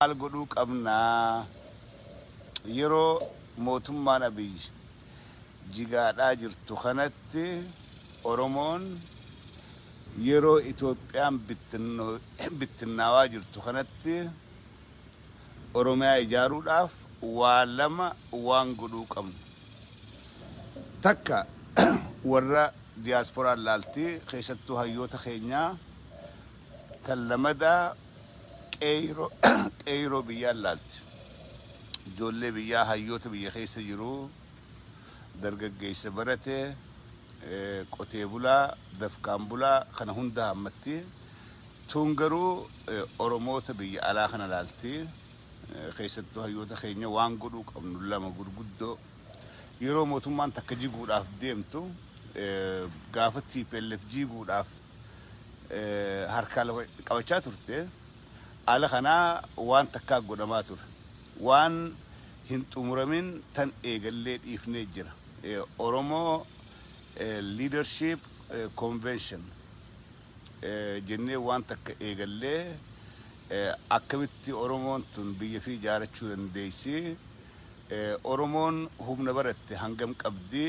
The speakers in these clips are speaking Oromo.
Maal godhuu qabna? Yeroo mootummaan Abiy jigaadhaa jirtu kanatti Oromoon yeroo Itoophiyaan bittinnaawaa jirtu kanatti Oromiyaa ijaaruudhaaf waa lama waan godhuu qabnu. Takka warra diyaaspooraan laalti, keessattuu hayyoota keenyaa. Tan lamadaa qeeyroo biyyaan laalti. Ijoollee biyyaa, hayyoota biyya keessa jiru, dargaggeessa barate, qotee bulaa, dafqaan bulaa kana hunda hammatti. Tun garuu Oromoota biyya alaa kana laalti. Keessattuu hayyoota keenya waan godhuu qabnu lama gurguddoo. Yeroo mootummaan takka jiguudhaaf deemtu, gaafa tplf jiiguudhaaf harkaa lafa qabachaa turte, ala kanaa waan takkaa godhamaa ture. Waan hin xumuramin tan eegallee dhiifnee jira. Oromoo Leadership Convention jennee waan takka eegallee, akkamitti Oromoon tun biyya fi ijaarachuu dandeessi, Oromoon humna baratte hangam qabdi,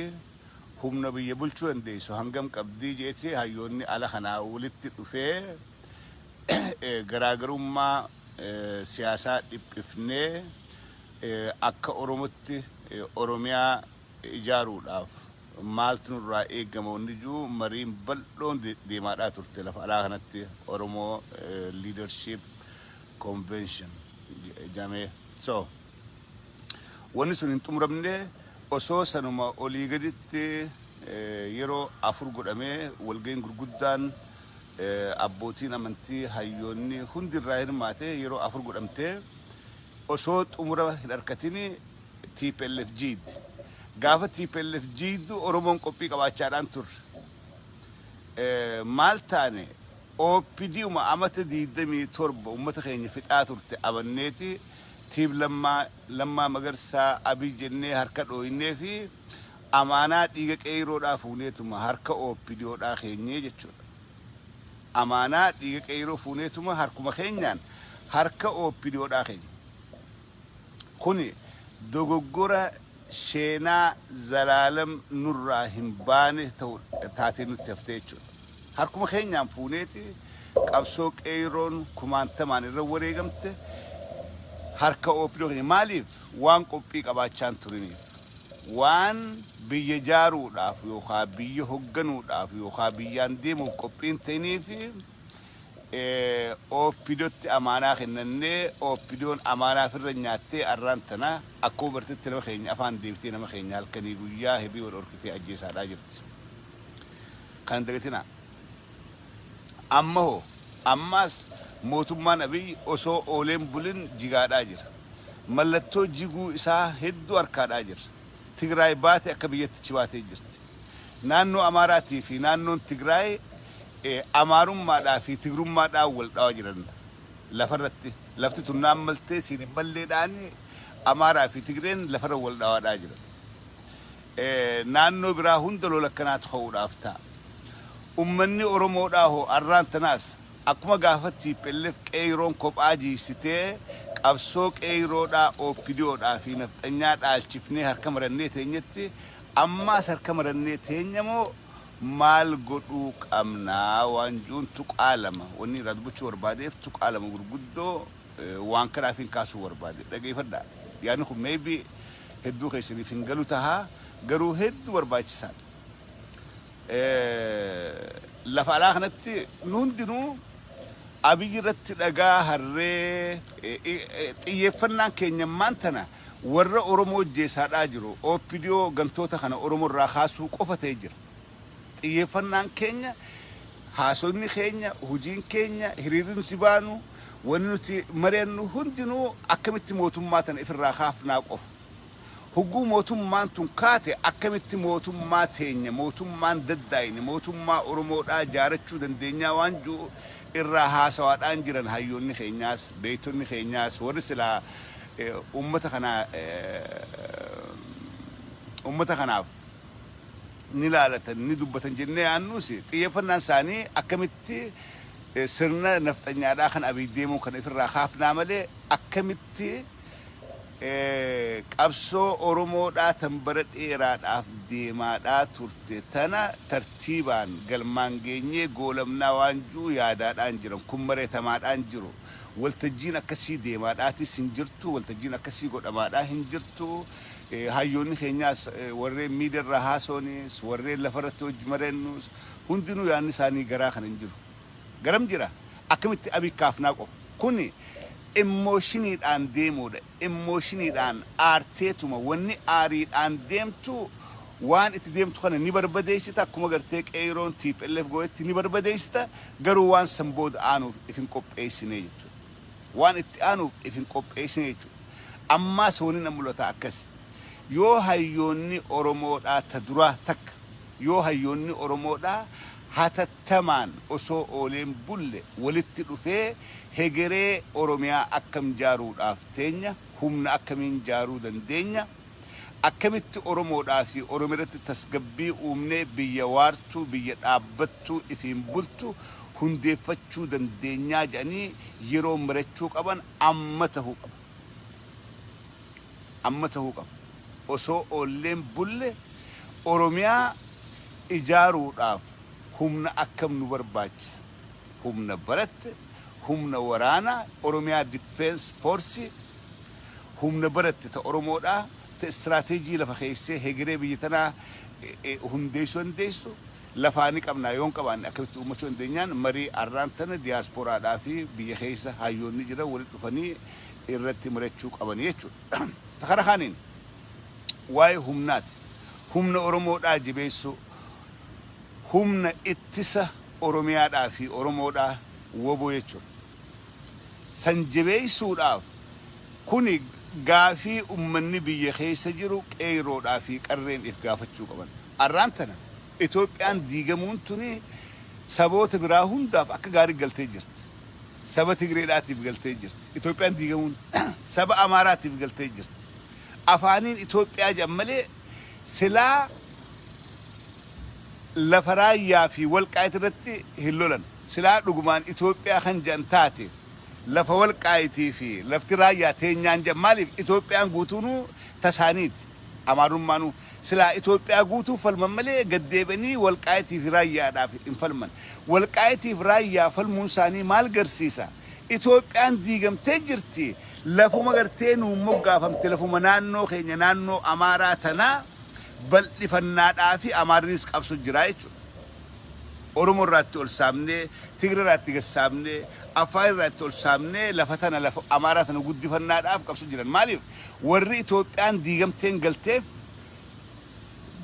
humna biyya bulchuu dandeessu hangam qabdi jeeti hayyoonni ala kanaa walitti dhufee garaagarummaa siyaasaa dhiphifnee akka Oromotti Oromiyaa ijaaruudhaaf maaltu nurraa eegama wanni jiru mariin bal'oon deemaadhaa turte lafa alaa kanatti, Oromoo Leadership Convention jedhamee. So wanni sun hin xumuramne. Osoo sanuma olii gaditti yeroo afur godhamee, walga'iin gurguddaan abbootiin amantii, hayyoonni hundi irraa hirmaate yeroo afur godhamtee osoo xumura hin argatini TPLF jiiddi. Gaafa TPLF jiiddu Oromoon qophii qabaachaadhaan turre. Maal taane? OPDuma amata 27 uummata keenya fixaa turte amanneeti Tiib Lammaa, Lammaa Magarsaa, Abiy jennee harka dhooynee fi amaanaa dhiiga qeeyroodhaa fuuneetuma harka OPDOdhaa keenyee jechuudha. Amaanaa dhiiga qeeyroo fuuneetuma harkuma keenyaan harka OPDOdhaa keenya. Kuni dogoggora sheenaa zalaalam nurraa hin baane ta'u taatee nutti haftee jechuudha. Harkuma keenyaan fuuneeti qabsoo qeeyroon kumaantamaan irra wareegamte harka OPDO keenya. Maaliif? Waan qophii qabaachaa hin turiniif. Waan biyya ijaaruudhaaf yookaa biyya hogganuudhaaf yookaa biyyaan deemuuf qophii hin ta'iniif OPDOtti amaanaa kennannee, OPDOn amaanaa ofirra nyaattee arraan tana akkuma bartetti nama keenya afaan deebitee nama keenya halkanii guyyaa hirriiba dhorkitee ajjeesaadhaa jirti. Kana hin dagatinaa. Amma hoo? Ammaas mootummaan Abiy osoo ooleen bulin jigaadhaa jira. Mallattoo jiguu isaa hedduu arkaadhaa jirra. Tigraay baate akka biyyatti chibaatee jirti. Naannoo Amaaraatii fi naannoon Tigraay Amaarummaadhaa fi Tigrummaadhaan wal dhawaa jiran lafarratti. Lafti tun naan maltee siin hin malleedhaan Amaaraa fi Tigreen lafarra wal dhawaadhaa jiran. Naannoo biraa hunda lola akkanaatu ka'uudhaaf ta'a. Ummanni Oromoodhaa hoo arraan tanaas akkuma gaafa tplf qeeyroon kophaa jiysitee qabsoo qeeyroodhaa OPDOdhaa fi nafxanyaa dhaalchifnee harka marannee teenyetti ammaas harka marannee teenya moo maal godhuu qabna waan ju'uun tuqaa lama wanni irraa dubbachuu barbaadeef, tuqaa lama gurguddoo waan kanaafiin kaasuu barbaade. Dhageeffadhaa. Yaadni kun maybe hedduu keessaniif hin galu taha, garuu hedduu barbaachisaadha. Lafa alaa kanatti nu hundinuu Abiy irratti dhagaa harree xiyyeeffannaan keenya ammaan tana warra Oromoo jeesaadhaa jiru OPDO gantoota kana Oromoo irraa kaasuu qofa ta'ee jira. Xiyyeeffannaan keenya, haasofni keenya, hojiin keenya, hiriirri nuti baanu, wanni nuti mari'annu hundinuu akkamitti mootummaa tana ifirraa kaafnaa qofa. Hogguu mootummaan tun kaate akkamitti mootummaa teenya, mootummaan daddaayne, mootummaa Oromoodhaa jaarachuu dandeenyaa waan ji'u irraa haasawaadhaan jiran hayyoonni keenyaas, beektonni keenyaas, warri silaa ummata kana ummata kanaaf ni laalatan, ni dubbatan jennee yaannuus xiyyeeffannaan isaanii akkamitti Sirna nafxanyaadhaa kan Abiy deemuu kana ifirraa kaafnaa malee, akkamitti qabsoo Oromoodhaa tan bara dheeraadhaaf deemaadhaa turte tana tartiibaan galmaan geenyee goolamnaa waan ji'u yaadaadhaan jiran kun mareetamaadhaan jiru. Waltajjiin akkasii deemaadhaatis hin jirtu, waltajjiin akkasii godhamaadhaa hin jirtu. Hayyoonni keenyaas, warreen miidiyaarraa haasoonis, warreen lafarratti hojii mareennuus, hundinuu yaadni isaanii garaa kana hin jiru. Garam jira? Akkamitti Abiy kaafnaa qofa. Kuni emotioniidhaan deemuudha. Emotioniidhaan aarteetuma, wanni aariidhaan deemtu waan itti deemtu kana ni barbadeessita. Akkuma gartee qeeroon TPLF gootetti ni barbadeessita. Garuu waan san booda aanuuf if hin qopheessine jechuudha. Waan itti aanuuf if hin qopheessine jechuudha. Ammaas wanni na mul'ata akkas. Yoo hayyoonni Oromoodhaa ta duraa takka, yoo hayyoonni Oromoodhaa hatattamaan osoo ooleen bulle walitti dhufee hegeree Oromiyaa akkam jaaruudhaaf teenya, humna akkamiin jaaruu dandeenya, akkamitti Oromoodhaa fi Oromiyaa irratti tasgabbii uumnee biyya waartuu, biyya dhaabbattuu, ifiin bultu hundeeffachuu dandeenyaa jedhanii yeroo marachuu qaban amma tahuu qaba. Amma tahuu qaba. Osoo oolleen bulle Oromiyaa ijaaruudhaaf humna akkam nu barbaachisa? Humna baratte, humna waraanaa, Oromiyaa Defense Force, humna baratte ta Oromoodhaa, ta istiraateejii lafa keessee hegeree biyya tanaa hundeessuu dandeessu lafaa ni qabnaa? Yoon qabaanne akkamitti uummachuu dandeenyaan marii arraan tana diyaasporaadhaa fi biyya keessa hayyoonni jiran walitti dhufanii irratti marachuu qabanii jechuudha. Kara kaaniin waa'ee humnaati. Humna Oromoodhaa jabeessuu, humna ittisa Oromiyaadhaa fi Oromoodhaa, WBO jechuudha. San jabeessuudhaaf kuni gaafii ummanni biyya keessa jiru qeerroodhaa fi qarreen if gaafachuu qaban. Arraan tana Itoophiyaan diigamuun tuni saboota biraa hundaaf akka gaarii galtee jirti. Saba Tigreedhaatiif galtee jirti. Itoophiyaan diigamuun saba Amaaraatiif galtee jirti. Afaaniin Itoophiyaa jedhan malee silaa lafa Raayyaa fi Walqaayit irratti hin lolan. Silaa dhugumaan Itoophiyaa kan jedhan taate lafa Walqaayitii fi lafti Raayyaa teenyaan jedhan. Maaliif? Itoophiyaan guutuunuu tasaaniiti. Amaarummaanuu silaa Itoophiyaa guutuu falman malee gaddeebi'anii Walqaayitii fi Raayyaadhaaf hin falman. Walqaayitii fi Raayyaa falmuun isaanii maal garsiisa? Itoophiyaan diigamtee jirti. Lafuma gartee nuun moggaafamte, lafuma naannoo keenya, naannoo Amaaraa tanaa bal'ifannaadhaa fi Amaarrinis qabsu jira jechuudha. Oromoo irraa itti ol saamnee, Tigree irraa itti gad saamnee, Affaar irraa itti ol saamnee lafa tana, lafa Amaaraa tana guddifannaadhaaf qabsu jiran. Maaliif? Warri Itoophiyaan diigamteen galteef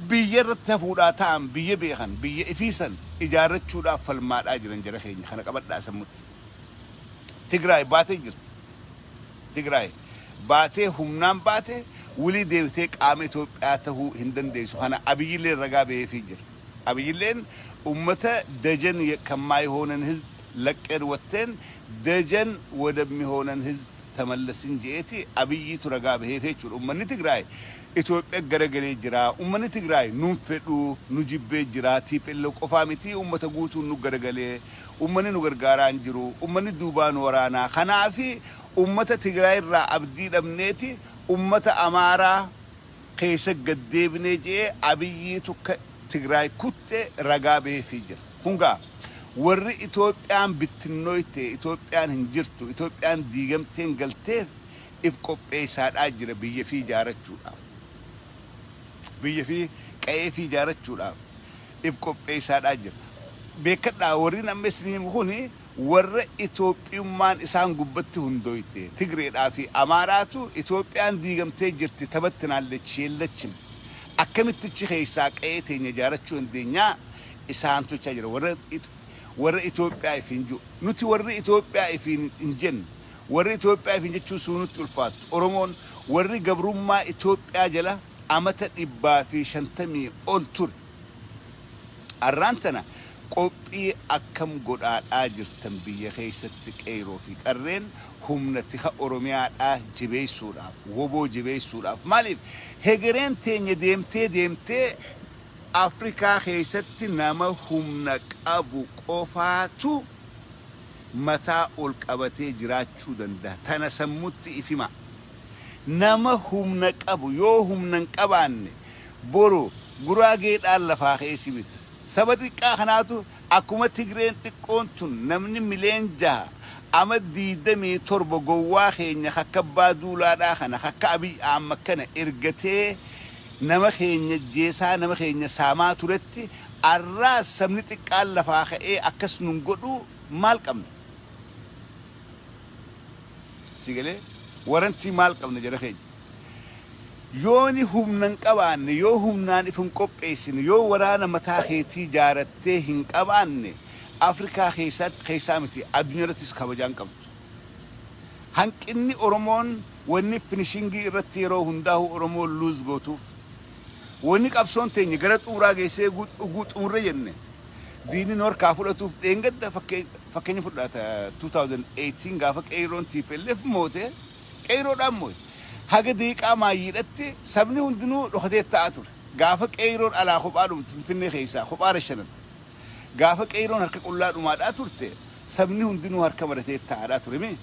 biyya irratti hafuudhaa ta'an, biyya beekan, biyya ifiisan ijaarrachuudhaaf falmaadhaa jiran jara keenya. Kana qabadhaa sammutti. Tigraay baatee jirti. Tigraay baatee, humnaan baate, wilii deebitee qaama Itoophiyaa tahuu hin dandeessu. Kana Abiyyilleen ragaa baheefii jira. Abiyyilleen ummata ደጀን ከማይሆነን ህዝብ ለቀን ወጥተን ደጀን ወደሚሆነን ህዝብ ተመለስን je'eeti Abiyyiitu ragaa baheef jechuudha. Ummanni Tigraay Itoophiyaa garagalee jira. Ummanni Tigraay nun fedhu, nu jibbee jira. TPLF qofaa miti, ummata guutuun nu garagalee. Ummanni nu gargaaraa hin jiru. Ummanni duubaa nu waraanaa. Kanaafi ummata Tigraay irraa abdii dhabneeti ummata Amaaraa keessa gad deebinee je'ee Abiyyiitu Tigraay kutte ragaa baheefii jira. Kun gaa warri Itoophiyaan bittinnooyte, Itoophiyaan hin jirtu, Itoophiyaan diigamteen galteef if qopheessaadhaa jira biyya fi ijaarachuudhaaf. Biyya fi qa'ee fi ijaarachuudhaaf if qopheessaadhaa jira. Beekadhaa, warri amma isin himu kuni warra Itoophiyummaan isaan gubbatti hundooyte, Tigreedhaa fi Amaaraatu Itoophiyaan diigamtee jirti, tabattinaallechi yeellachim. Akkamittichi keessaa qa'ee teenya ijaarachuu dandeenyaa isaan tolchaa jira, warra Itoophiyaa ifiin jiru. Nuti warri Itoophiyaa ifiin hin jenne, warri Itoophiyaa ifiin jechuun suu nutti ulfaattu. Oromoon warri gabrummaa Itoophiyaa jala amata 150 ol ture. Arraan tana qophii akkam godhaadhaa jirtan biyya keessatti qeeroo fi qarreen humna tika Oromiyaadhaa jabeessuudhaaf, WBO jabeessuudhaaf? Maaliif? Hegereen teenya deemtee deemtee Afrikaa keessatti nama humna qabu qofaatu mataa ol qabatee jiraachuu danda'a. Tana sammutti if himaa. Nama humna qabu yoo humna hin qabaanne boru Guraageedhaan lafaa ka'ee si bita. Saba xiqqaa kanaatu akkuma Tigreen xiqqoon tun namni mileen jaha ama 27 gowwaa keenya kakka Abbaa Duulaadhaa kana kakka Abiy Ahmad kana ergatee nama keenya ajjeesaa nama keenya saamaa turetti arraas sabni xiqqaan lafaa ka'ee akkas nun godhuu maal qabna? Si galee? Warantii maal qabna jara keenya? Yooni humna hin qabaanne, yoo humnaan if hin qopheessine, yoo waraana mataa keetii jaarattee hin qabaanne, Afrikaa keessaatti keessaa miti addunyaa irrattis kabajaa hin qabdu. Hanqinni Oromoon wanni finishingii irratti yeroo hundaahuu Oromoon lose gootuuf, wanni qabsoon teenya gara xumuraa geessee uguu xumurre jenne diinni nu harkaa fudhatuuf dheengadda fakkeenya fudhaata 2018 gaafa qeeyroon tplf moote qeeyroodhaan moote haga daqiiqaa maayyiidhatti sabni hundinuu dhokatee taa'aa ture. Gaafa qeeyroon alaa kophaa dhumtu Finfinnee keessaa kophaa rashanan gaafa qeeyroon harka qullaa dhumaadhaa turte sabni hundinuu harka maratee taa'aadhaa ture mee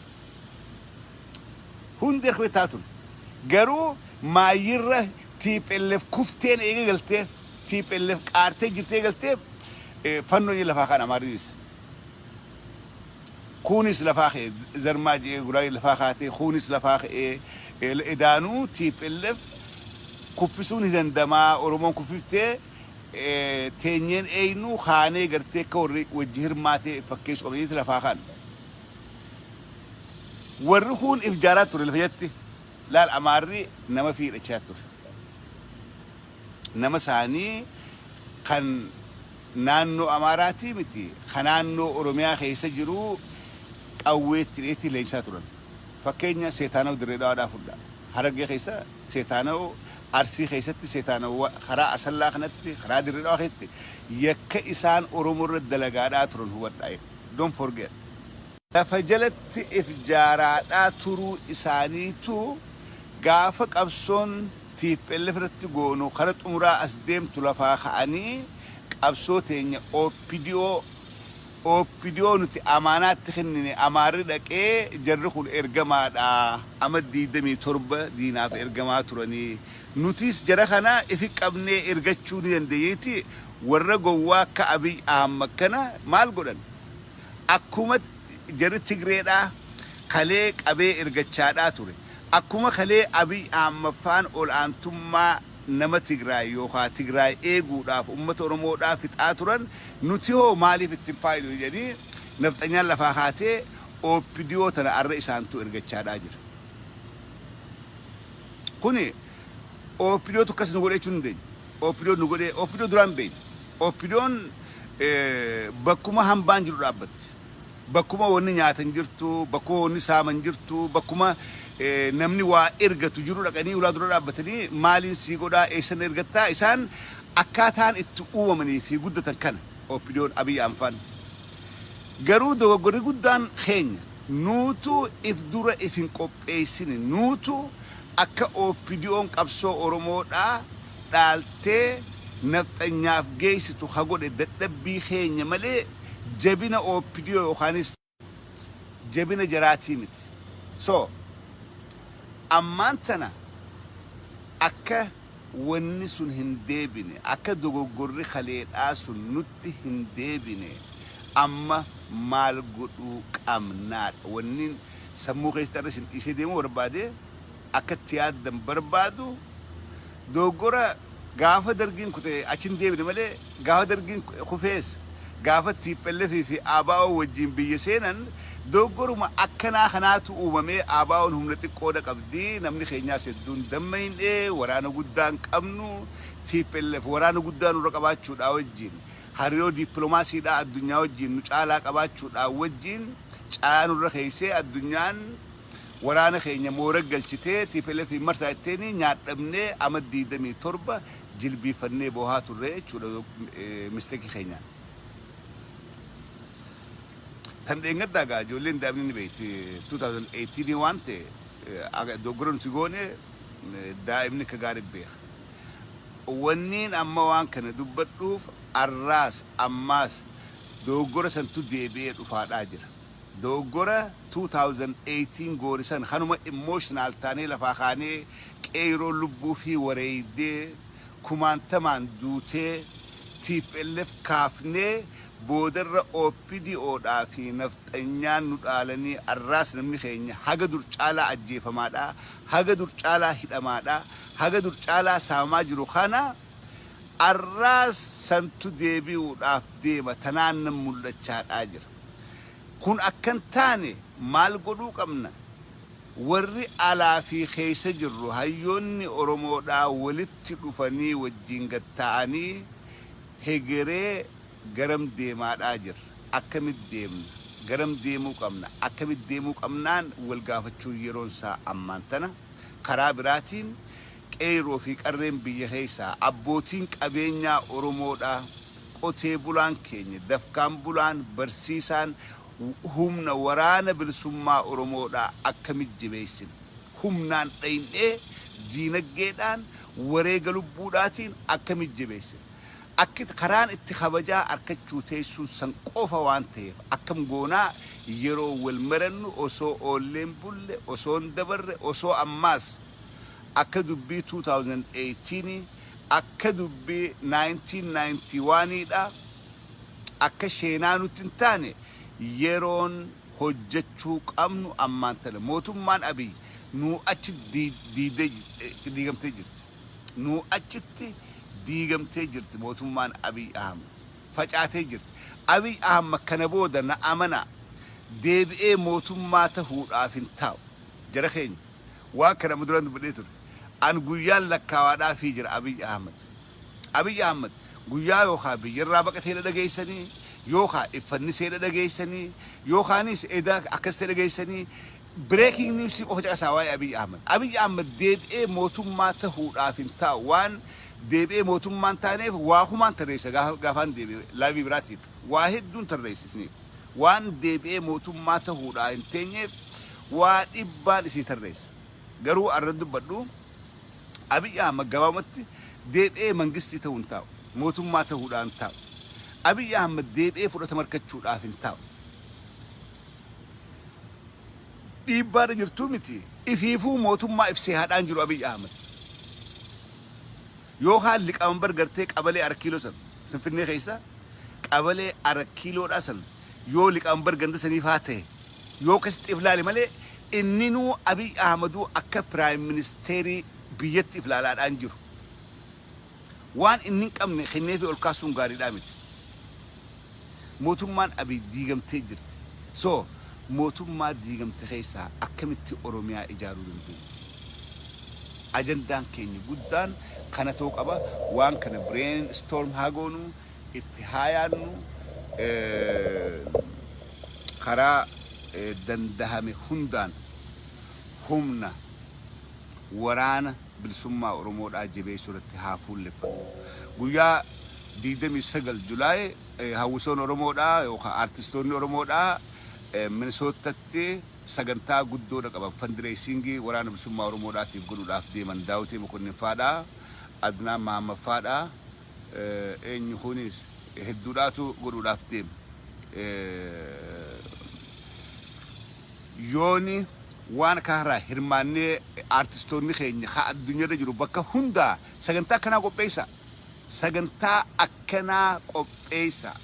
hundi harka maratee taa'aa ture. Garuu maayyirra tplf kufteen eega galteef tplf qaartee jirtee galteef fannoo inni lafaa kaan Amaarriis kuunis lafaa ka'e zarmaa je'ee Guraagee lafaa kaatee kuunis lafaa ka'ee edaanuu tplf kuffisuun ni dandamaa Oromoon kuffiftee teenyeen eeynu kaanee gartee akka warri wajji hirmaatee fakkeessu qabna jetti lafaa kaan. Warri kuun if jaaraa ture lafa jatti laal Amaarri nama fiidhachaa ture. Nama isaanii kan naannoo Amaaraatii miti ka naannoo Oromiyaa keessa jiru qawweetti hidheetti leenjisaa turan. Fakkeenya Seetaanaw Dirree Dhawaadhaa fudhaa. Harargee keessa Seetaanaw, Arsii keessatti Seetaanaw karaa Asallaa kanatti, karaa Dirree Dhawaa keessatti yakka isaan Oromoo irra dalagaadhaa turan hubadhaa. Don't forget. Lafa jalatti if jaaraadhaa turuu isaaniitu gaafa qabsoon tplf irratti goonu kara xumuraa as deemtu lafaa ka'anii qabsoo teenya opdo opdo nuti amaanaa itti kennine Amaarri dhaqee jarri kun ergamaadha ama 27 diinaaf ergamaa turanii nutis jara kana ifi qabnee ergachuu ni dandeenyeeti warra gowwaa akka Abiy Ahmad kana maal godhan Akkuma jarri Tigreedhaa kalee qabee ergachaadhaa ture, akkuma kalee Abiy Ahmad faan ol aantummaa nama Tigraay yookaa Tigraay eeguudhaaf ummata Oromoodhaa fixaa turan nuti hoo maaliif itti hin faaydnu jedhanii nafxanyaan lafaa kaatee OPDO tana arra isaantu ergachaadhaa jira. Kuni OPDOtu akkas nu godhe jechuu hin dandeenyu. OPDO nu godhe OPDO duraan hin beeknu. OPDOn bakkuma hambaan jiru dhaabbatti. Bakkuma wanni nyaatan jirtu, bakkuma wanni saaman jirtu, bakkuma namni waa ergatu jiru dhaqanii ulaa dura dhaabbatanii maaliin sii godhaa eessan ergattaa isaan akkaataan itti uumamanii fi guddatan kana OPDOn Abiy Ahmad. Garuu dogoggorri guddaan keenya nuutu if dura if hin qopheessine nuutu akka OPDOn qabsoo Oromoodhaa dhaaltee nafxanyaaf geessitu ka godhe dadhabbii keenya malee jabina OPDO yookaanis jabina jaraatii miti. So, ammaan tana akka wanni sun hin deebine, akka dogoggorri kaleedhaa sun nutti hin deebine amma maal godhuu qabnaadha. Wannin sammuu keessatti har'a isin dhiisee deemuu barbaade akka itti yaaddan barbaadu dogoggora gaafa Dargiin kute achi hin deebine malee gaafa Dargiin kufees gaafa tplf fi ABO wajjin biyya seenan dogoggoruma akkanaa kanaatu uumamee ABOn humna xiqqoodha qabdi namni keenyaas hedduun dammayne waraana guddaa hin qabnu tplf waraana guddaa nurra qabaachuudhaa wajjin hariiroo dippiloomaasiidhaa addunyaa wajjin nu caalaa qabaachuudhaa wajjin caalaa nurra keessee addunyaan waraana keenya moora galchitee tplf marsaa jetteeni nyaadhamnee ama 27 jilbiiffannee boohaa turre jechuudha mistake keenyaan. Tan dheengaddaa gaa ijoolleen daa'imni ni beekti 2018 waan ta'e dogoggora nuti goone daa'imni akka gaarii beeka. Wanniin amma waan kana dubbadhuuf arraas ammaas dogoggora santu deebi'ee dhufaadhaa jira. Dogoggora 2018 goone san kanuma emotional taanee lafaa kaanee qeeyroo lubbuu fi wareeydee kumaantamaan duutee tplf kaafnee boodarra OPDO dhaa fi nafxanyaan nu dhaalanii arraas namni keenya haga dur caalaa ajjeefamaadha, haga dur caalaa hidhamaadha, haga dur caalaa saamamaa jiru kana arraas santu deebi'uudhaaf deema tanaan nan mul'achaadhaa jira. Kun akka hin taane maal godhuu qabna? Warri alaa fi keessa jirru hayyoonni Oromoodhaa walitti dhufanii wajjin gad taa'anii hegeree garam deemaadhaa jirra? Akkamitti deemna? Garam deemuu qabna? Akkamitti deemuu qabnaan wal gaafachuun yeroon isaa ammaan tana. Karaa biraatiin qeeyroo fi qarreen biyya keessaa, abbootiin qabeenyaa Oromoodhaa, qotee bulaan keenya, dafkaan bulaan, barsiisaan humna waraana bilisummaa Oromoodhaa akkamitti jabeessina? Humnaan dhayn'ee, diinaggeedhaan, wareega lubbuudhaatiin akkamitti jabeessina? Akki karaan itti kabajaa arkachuu teessuun san qofa waan taheef akkam goonaa yeroo wal marannu osoo oollee hin bulle, osoo hin dabarre, osoo ammaas akka dubbii 2018 akka dubbii 1991 dha akka sheenaa nutti hin taane yeroon hojjechuu qabnu ammaan tana. Mootummaan Abiy nuu achi diigamtee jirti. Nuu achitti diigamtee jirti mootummaan Abiy Ahmad. Facaatee jirti. Abiy Ahmad kana booda na amanaa deebi'ee mootummaa tahuudhaaf hin taa'u. Jara keenya waan kana amma duraan dubbadhee ture. An guyyaan lakkaawaadhaafii jira Abiy Ahmad. Abiy Ahmad guyyaa yookaa biyyarraa baqateedha dhageessanii, yookaa if fanniseedha dhageessanii, yookaanis eda akkas ta'e dhageessanii, breaking news qofa caqasaa waa'ee Abiy Ahmad. Abiy Ahmad deebi'ee mootummaa tahuudhaaf hin taa'u. Waan deebi'ee mootummaa hin taaneef waa kumaan tarreessa gaafaan deebi'e live biraatiin. Waa hedduun tarreessa isiniif. Waan deebi'ee mootummaa tahuudhaa hin teenyeef waa dhibbaan isinii tarreessa. Garuu arra dubbadhu Abiy Ahmad gabaabumatti deebi'ee mangistii ta'uu hin taa'u. Mootummaa tahuudhaa hin taa'u. Abiy Ahmad deebi'ee fudhatama arkachuudhaaf hin taa'u. Dhiibbaarra jirtuu miti. Ifiifuu mootummaa if seehaadhaan jiru Abiy Ahmad. Yookaan liqamanbar gartee qabalee Arak Kiiloo san Finfinnee keessa qabalee Arak Kiiloodhaa san yoo liqamanbar ganda sanii faa tahe yoo akkasitti if laale malee inninuu Abiy Ahmaduu akka prime ministeerii biyyatti if laalaadhaan jiru. Waan inni hin qabne kenneefii ol kaasuun gaariidhaa miti. Mootummaan Abiy diigamtee jirti. So mootummaa diigamte keessaa akkamitti Oromiyaa ijaaruu dandeenya? Ajandaan keenya guddaan kana ta'uu qaba. Waan kana brain storm haa goonu, itti haa yaadnu, karaa dandahame hundaan humna waraana bilisummaa Oromoodhaa jabeessuu irratti haa fuulleffannu. Guyyaa 29 July hawwisoon Oromoodhaa yookaan aartistoonni Oromoodhaa Minisoottatti sagantaa guddoodha qaban fundraising waraana bilisummaa Oromoodhaatiif godhuudhaaf deeman Daawitee Mokonnin faadha, Adnaan Mahammad faadha, eenyu kunis hedduudhaatu godhuudhaaf deema. Yooni waan kanarraa hirmaannee aartistoonni keenya ka addunyaarra jiru bakka hundaa sagantaa akkanaa qopheessaa. Sagantaa akkanaa qopheessaa.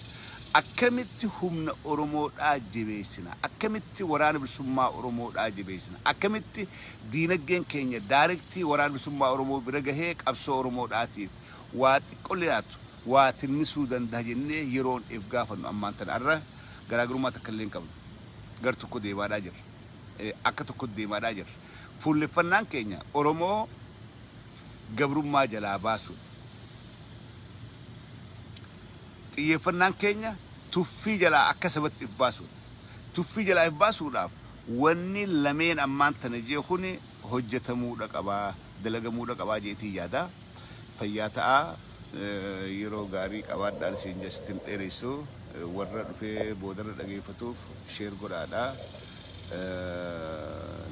Akkamitti humna Oromoodhaa jabeessina? Akkamitti waraana bilisummaa Oromoodhaa jabeessina? Akkamitti diinaggeen keenya daarektii waraana bilisummaa Oromoo bira gahee qabsoo Oromoodhaatiif waa xiqqollee haatu waa tinnisuu dandaha jennee yeroon if gaafannu ammaan tana arra garaagarummaa takka illee hin qabnu. Gar tokko deemaadhaa jirra. Akka tokkotti deemaadhaa jirra. Fuulleffannaan keenya Oromoo gabrummaa jalaa baasuudha. Xiyyeeffannaan keenya tuffii jalaa akka sabatti if baasuudha. Tuffii jalaa if baasuudhaaf wanni lameen ammaan tana jee kuni hojjetamuudha qaba, dalagamuudha qabaa jeetiin yaada. Fayyaa ta'aa, yeroo gaarii qabaadhaan siin jedha sitti hin dheeressu. Warra dhufee boodarra dhageeffatuuf share godhaadha.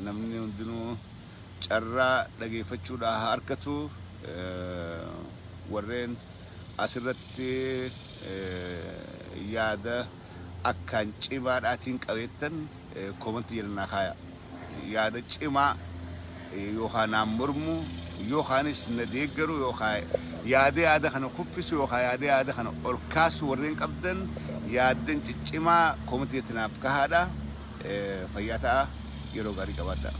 Namni hundinuu carraa dhageeffachuudhaa haa arkatu. Warreen asirratti yaada Akkaan cimaadhaatiin qabeettan koomantii jala naa kaaya. Yaada cimaa yookaan naan mormu yookaanis na deeggaru yookaan yaada yaada kana kuffisu yookaan yaada yaada kana ol kaasu warreen qabdan yaaddan ciccimaa koomantii jalatti naaf kahaadha. Fayyaa ta'a, yeroo gaarii qabaadha.